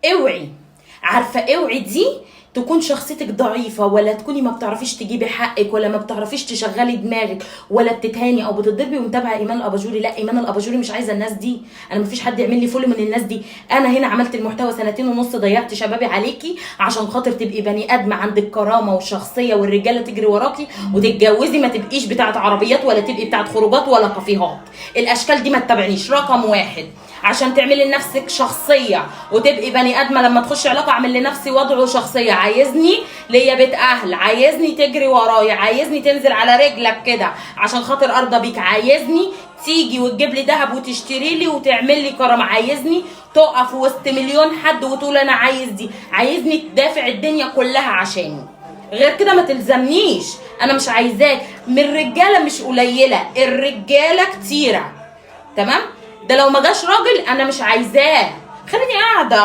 اوعي، عارفه اوعي دي تكون شخصيتك ضعيفة، ولا تكوني ما بتعرفيش تجيبي حقك، ولا ما بتعرفيش تشغلي دماغك، ولا بتتهاني او بتضربي ومتابعة ايمان الاباجوري. لا، ايمان الاباجوري مش عايزه الناس دي، انا ما فيش حد يعمل لي follow من الناس دي. انا هنا عملت المحتوى 2.5 سنين، ضيعت شبابي عليكي عشان خاطر تبقي بني ادم عندك كرامة وشخصية والرجاله تجري وراكي وتتجوزي، ما تبقيش بتاعه عربيات ولا تبقي بتاعه خروجات ولا كافيهات. الاشكال دي ما تتابعنيش. رقم 1، عشان تعملي لنفسك شخصية وتبقي بني ادمه لما تخشي علاقة، اعمل لنفسي وضع وشخصية. عايزني ليا بيت اهل، عايزني تجري ورايا، عايزني تنزل على رجلك كده عشان خاطر ارضى بيك، عايزني تيجي وتجيب لي ذهب وتشتري لي وتعمل لي كرم، عايزني تقف وسط مليون حد وتقول انا عايز دي، عايزني تدافع الدنيا كلها عشاني. غير كده ما تلزمنيش، انا مش عايزاك. من الرجالة مش قليله، الرجالة كتيرة، تمام؟ ده لو ما جاش راجل انا مش عايزاه، خليني قاعدة.